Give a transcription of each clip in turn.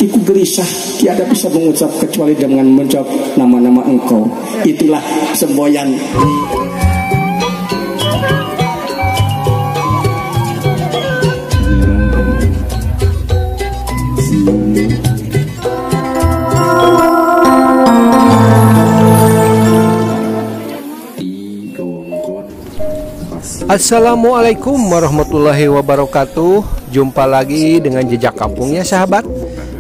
Hatiku gelisah, tiada bisa mengucap kecuali dengan mengucap nama-nama engkau. Itulah semboyan. Assalamualaikum warahmatullahi wabarakatuh. Jumpa lagi dengan Jejak Kampungnya sahabat.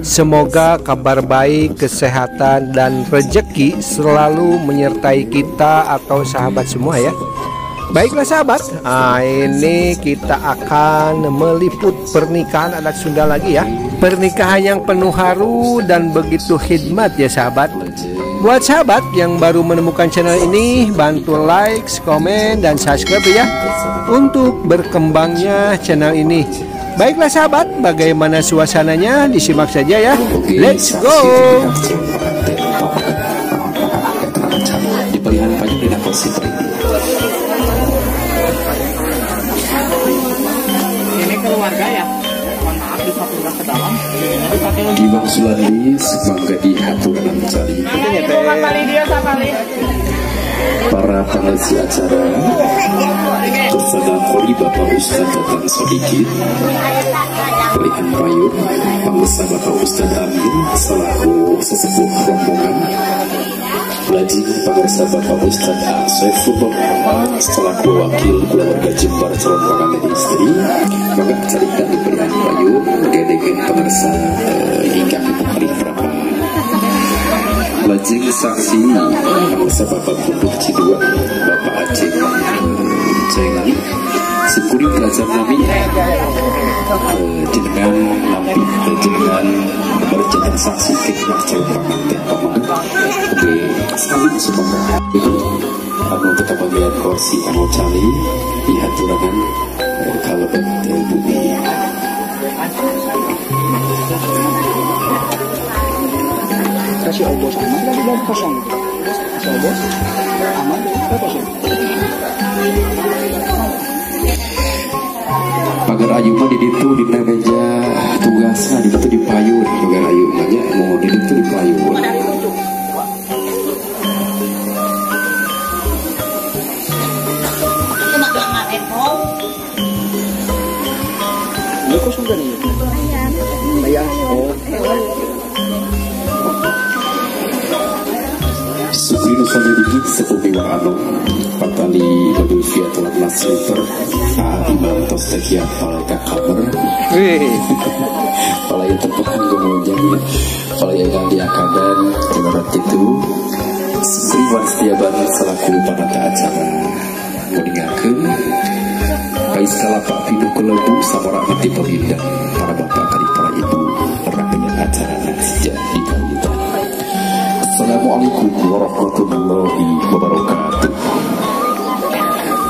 Semoga kabar baik, kesehatan, dan rejeki selalu menyertai kita atau sahabat semua ya. Baiklah sahabat, ini kita akan meliput pernikahan adat Sunda lagi ya. Pernikahan yang penuh haru dan begitu khidmat ya sahabat. Buat sahabat yang baru menemukan channel ini, bantu like, komen, dan subscribe ya untuk berkembangnya channel ini. Baiklah sahabat, bagaimana suasananya? Disimak saja ya. Let's go! Ini keluarga ya. Mohon maaf bisa pindah ke dalam. Di Bang Sulandi sebagai di haturan cari. Para pengisi acara bersama Kori Bapak Ustadz Datang Sodikin Pelihan Payung, pengusaha Bapak Ustadz Amir selaku sesepuh rombongan, lajeng pengusaha Bapak Ustadz Saifullah selaku wakil keluarga Jember calon pengantin istri, maka cerita di Pelihan Payung gedengan pengusaha ingkang dipukuli berapa. Lajeng saksi pengusaha Bapak Kuduh Cidua Bapak Aceh Jailani sekuring pelajar nami jenengan nampi jenengan berjenengan saksi khidmat calon pengantin pamangka oke sekali semoga itu anu tetap panggilan kursi anu cali di haturanan kalebet bumi. Kasih obos aman tadi belum kosong. Kasih obos aman udah kosong. Pagar ayu mah di ditu dina meja tugasna di ditu di payun. Pagar ayu mah nya mau di ditu di payun. Ini kosong kan ini? Iya. Oh. Sugri Nusa Sepupi Warano Patali Badul Fiatulat Nasrifer Imam Tostekia Paleka Kamer Palaya terpekan kemudian Palaya yang diakadan Ibarat itu Sugri Wan Setiaban selaku panata acara meninggalkan Kaisala Pak Pinuh Kelebu Samora Mati Pemindang para bapak kali para ibu rangkaian acara sejak dikawitan. Assalamualaikum warahmatullahi wabarakatuh.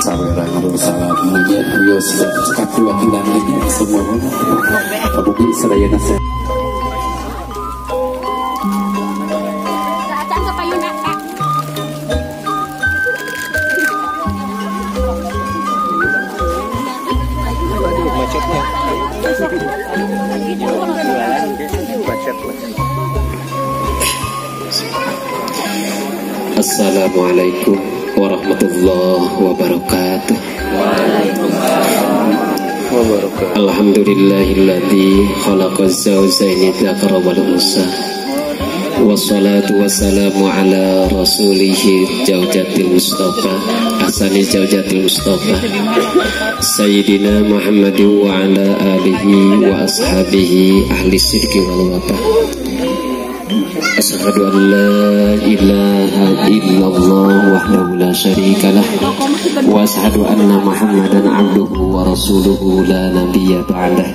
Sawerang nur salam munya wios cekap diwakilan semua. Pabuki sadayana. Aduh, macetnya. Macet. Assalamualaikum warahmatullahi wabarakatuh. Waalaikumsalam. Alhamdulillahilladzi khalaqaz zawjaini dzakara wal unsa. Wassalatu wassalamu ala rasulihi jaujatil mustafa ahsani jaujatil mustafa sayyidina Muhammadin wa ala alihi wa ashabihi ahli sidqi wal wafa. Asyhadu an la ilaha illallah wahdahu la syarika lah wa asyhadu anna Muhammadan abduhu wa rasuluhu la nabiyya ba'dah.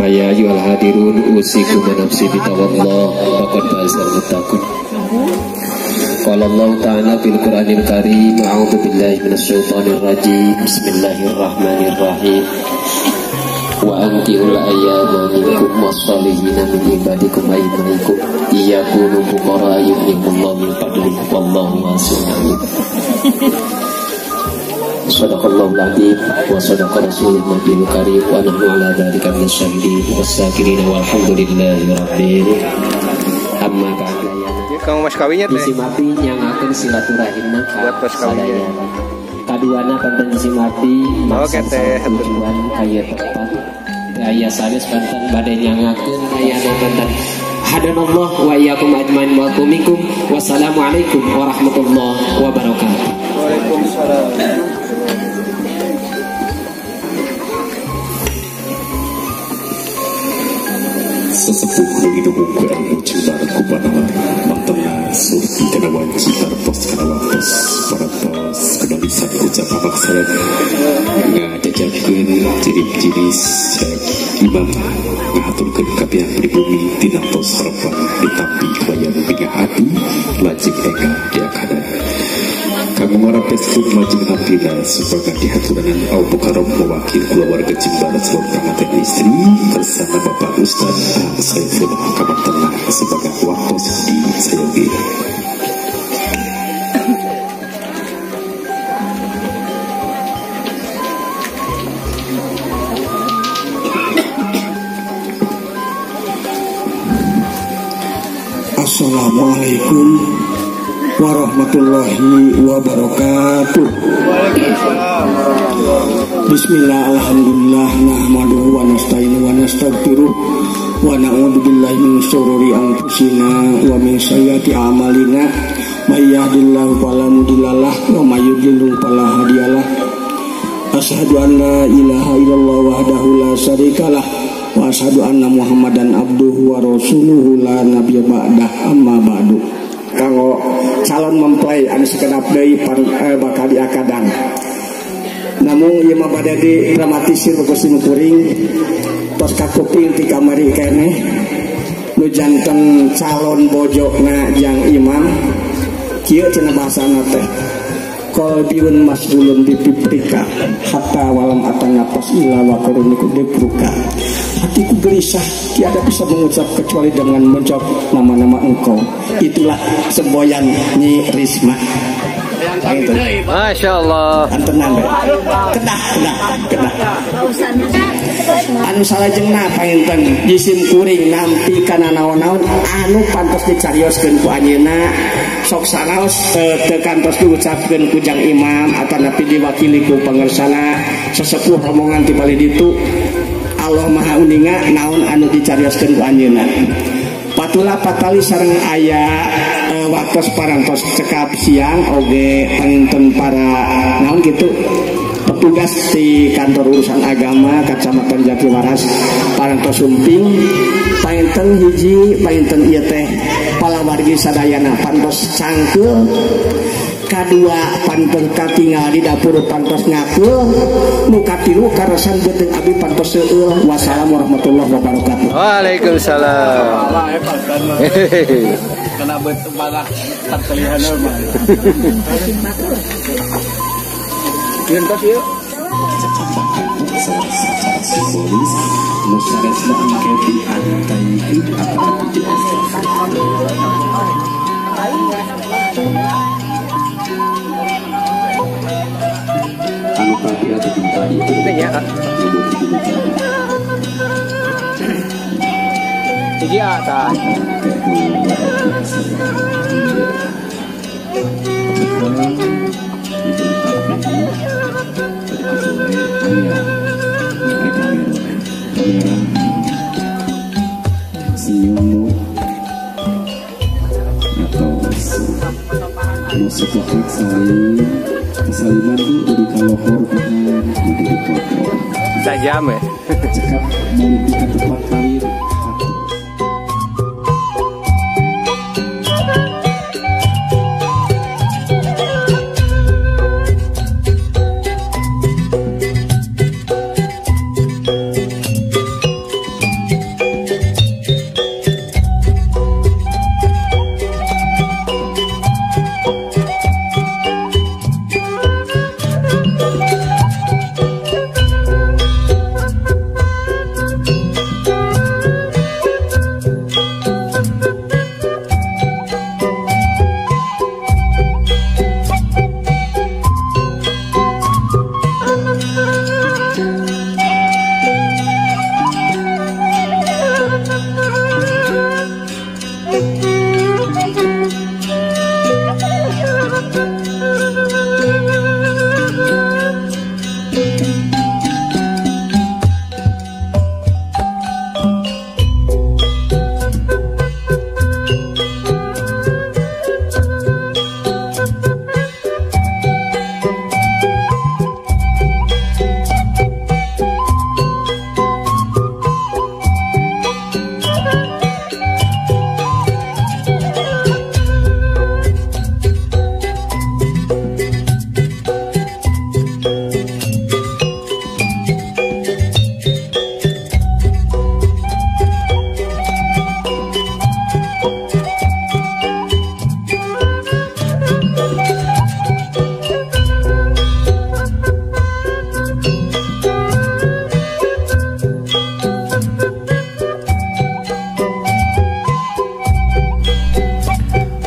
Ya ayyuhal hadirun usikum wa nafsi bitaqwallah faqad fazal muttaqun. Qala Allah ta'ala fil Qur'anil Karim, a'udzu billahi minasyaitonir rajim. Bismillahirrahmanirrahim. Wa ankihul ayyama minkum wassalihina min ibadikum wa imaikum iyakunu fuqara yughnihimullahu min fadlihi wallahu wasi'un alim. Sadaqallahul adzim wa sadaqa rasulul nabiyul karim wa nahnu ala dzalika minasyahidin wassakirin walhamdulillahi rabbil amma ba'du. Kang mas kawinnya teh. Jisim abdi nyangakeun silaturahimna ka sadayana. Kaduana panten jisim abdi maksud tujuan kaya tempat aya sanes panten bade nyangakeun ayana panten. Hadanallah wa iyyakum ajmain wa minkum. Wassalamualaikum warahmatullahi wabarakatuh. Waalaikumsalam. Sesepuh nu didukung ku ilmu Jembar ku panawan mantengna surti kana wanci tartos kana waktos parantos kana lisan ucap pamaksana ngajajakeun ciri-ciri imam ngahaturkeun ka pihak pribumi tina tos harapan ditampi wayang bingah hati lajeng enggal diakadan. Kanggo marapeskeun lajeng nampila sebagai dihaturanan Al Mukarram mewakil keluarga Jembar calon pengantin istri bersama Bapak Ustaz Saifullah Kamartengah sebagai waktos di Sayogi. Assalamualaikum warahmatullahi wabarakatuh. Waalaikumsalam. Bismillah, alhamdulillah, nahmaduhu wa nasta'inu wa nastaghfiruh wa na'udzu billahi min syururi anfusina wa min sayyiati a'malina. May yahdihillahu fala mudhillalah wa may yudlil fala hadiyalah. Asyhadu an la ilaha illallah wahdahu la syarikalah wa asyhadu anna Muhammadan abduhu wa rasuluhu la nabiyya ba'dah, amma ba'du. Kanggo calon mempelai anu sakedap deui bakal diakadan. Namun ieu mah bade didramatisir ku sim kuring tos kakuping ti kamari keneh nu janten calon bojona jang imam kieu cenah bahasana teh qalbun masgulun bipiprika hatta walam atanapas illa wa qaruniku dipruka. Hatiku gelisah tiada bisa mengucap kecuali dengan menjawab nama-nama engkau. Itulah semboyan Nyi Risma. Masya Allah. Tenang, kedah, kedah, kedah. Anu salajengna panginten jisim kuring nampi kana naon-naon anu pantos dicarioskeun ku anjeunna sok sanaos teu kantos diucapkeun ku jang imam atanapi diwakili ku pangersana sesepuh rombongan ti bali ditu. Allah Maha Uninga naon anu dicarioskeun ku anjeunna. Patula patali sareng aya waktos parantos cekap siang oge panginten para naon gitu petugas di kantor urusan agama Kecamatan Jatiwaras parantos sumping panginten hiji panginten ieu teh palawargi sadayana pantos cangkeul kadua pantos katingal di dapur pantos ngakul nu katilu karasan beuteung abdi pantos seueul. Wassalamu warahmatullahi wabarakatuh. Waalaikumsalam. Kena beuteung malah satelihan mah. Gentos ieu. Secara simbolis nu sanesna engke diantaikeun atanapi diestafet. Anu tadi atau tadi itu ya. Hiji tah. Senyum atau musik saling kesaliman tuh jadi kalohor kan jadi kotor. Sajam ya. Cekap balik ke tempat kawin.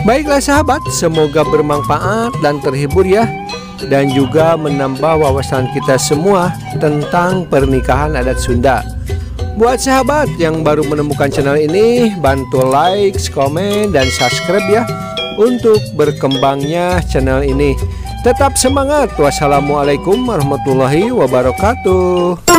Baiklah sahabat, semoga bermanfaat dan terhibur ya, dan juga menambah wawasan kita semua tentang pernikahan adat Sunda. Buat sahabat yang baru menemukan channel ini, bantu like, komen, dan subscribe ya untuk berkembangnya channel ini. Tetap semangat. Wassalamualaikum warahmatullahi wabarakatuh.